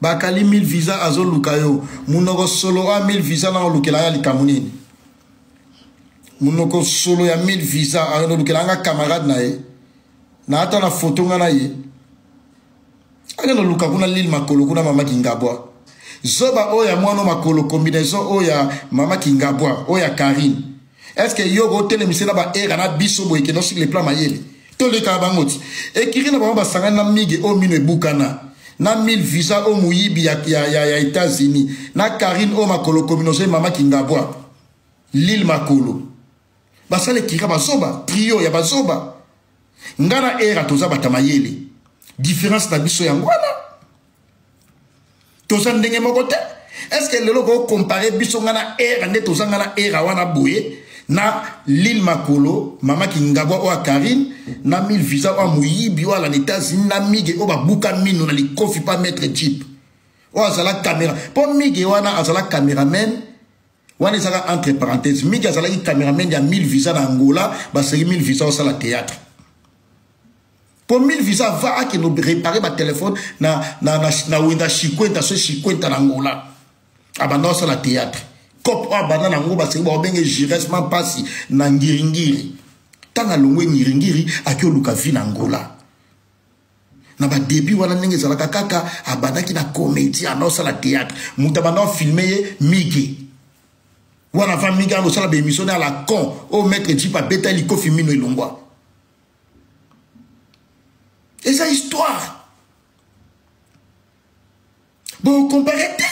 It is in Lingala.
Bakali 1000 visa azoluka yo. Munoko solo a 1000 visa na olukela ya likambo nini? Munoko solo ya 1000 visa alukela nga camarade na ye. Na ata na photo nga na ye. Akende luka kuna lile makolo kuna mama Kingabwa. Zoba oyo ya mwana makolo combinaison oyo ya mama Kingabwa oyo ya Karine. Est-ce que yo otelemisa na ba era na biso boye kendo sur le plan mayele? Toleka bango ti. Ekiri na bango basangani na mige oyo mino ebukana. Na 1000 visa oyo moyibi ya, ya, ya, ya États-Unis. Na Karine oyo makolo combinaison mama Kingabwa. Lille makolo. Basala ekiri bazoba, trio ya bazoba. Nga na era toza bata mayele. Différence na biso yango wana. Toza ndenge moko te. Est-ce que lelo ko comparer biso nga na era nde toza nga na era wana boye na Lille Makolo, mama Kingabwa oyo Karine, na 1000 visa oyo moyibi oyo ala na États-Unis, na Mige oyo babuka mino na likofi pa maître Jeep. Oyo azala caméra. Po Mige wana azala cameraman wana ezaka entre parenthèse. Mige azalaki cameraman ya 1000 visa na Angola, baseki 1000 visa osala théâtre. Po 1000 visa va akende réparer ba téléphone na na na, na wenda chikwenta so chikwenta na Angola. Abanda osala théâtre. Cop oyo abanda na yango baseki baobenge Jires Mampasi na Ngiringiri. Ntango alongwe Ngiringiri aki oluka vie na Angola. Na ba début wana ndenge ezalaka kaka abandaki na comédie abanda osala théâtre. Moto abanda ofilme ye Mige. Wana va Mige wana osala ba émission na la con oyo maître Jeep abeta likofi mino elongwa. Eza histoire. Bon, comparer te.